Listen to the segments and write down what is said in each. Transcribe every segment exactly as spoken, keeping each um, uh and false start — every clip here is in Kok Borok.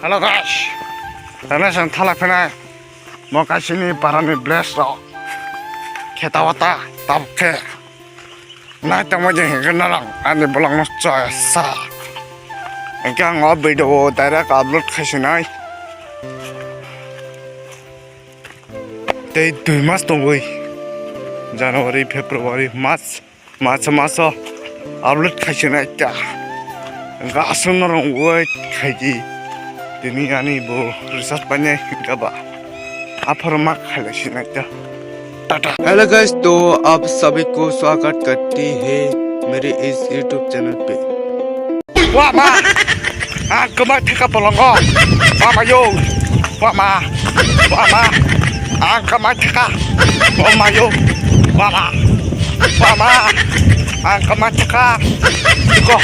Hello guys, tene sang thala phenai mo kaisini parani bless rok kheta wata tabuk khe nai tongma je hingke narang ani bolong no choya sa hingke ang o video o direct upload khaisinai tei dui mas tongoi January, February, March. Masa masa upload khaisina ekta. Hingke aswk norok wait khaidi. Tini ani bo research painai hingke ba. Aphar ma khailai sina ekta. Tata. Hello guys, तो आप सभी को स्वागत करती है मेरे इस YouTube channel पे। Wama! Ang kwmai thaka bolongo. Wama yo. Wama. Wama. Ang kwmai thaka. Wama yo. Wama. Wama. Ang kwmai thaka. Go.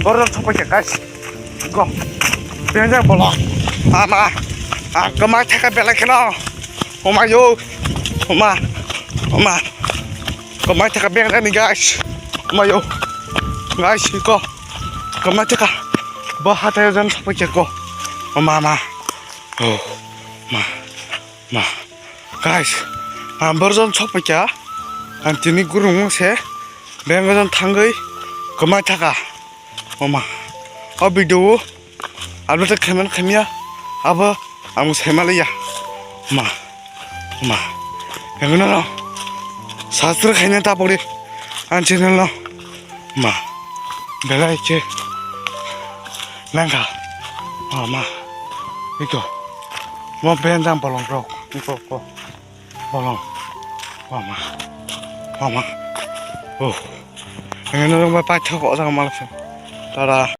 Borok thapa khe guys. Go. Benjak bolong. Wama. Ang kwmai thaka belai kheno. Wama yo. Wama. Wama. Kwmai thaka beng ani guys. Wama yo. Guys, go. Kwmai thaka. Bo hatai jan thapa khe go. O ma, ma. Oh, ma. Ma. Guys, ang borjon thapa khe. Ang tini gurung se. Beng jan thangwi. Kwmai thaka. O ma. O video o. Abo khaimani khaimya, abo ang saimalaiya. Ma, ma, yang no no. Subscribe khaina ta pori, ang channel no. Ma, belai khe nangkha. Ma, ma, iko. Mo benjang bolong rok, iko ko. Bolong. Wama. Wama. Oh. Ang no ba paithak o jaga malak se. Tada.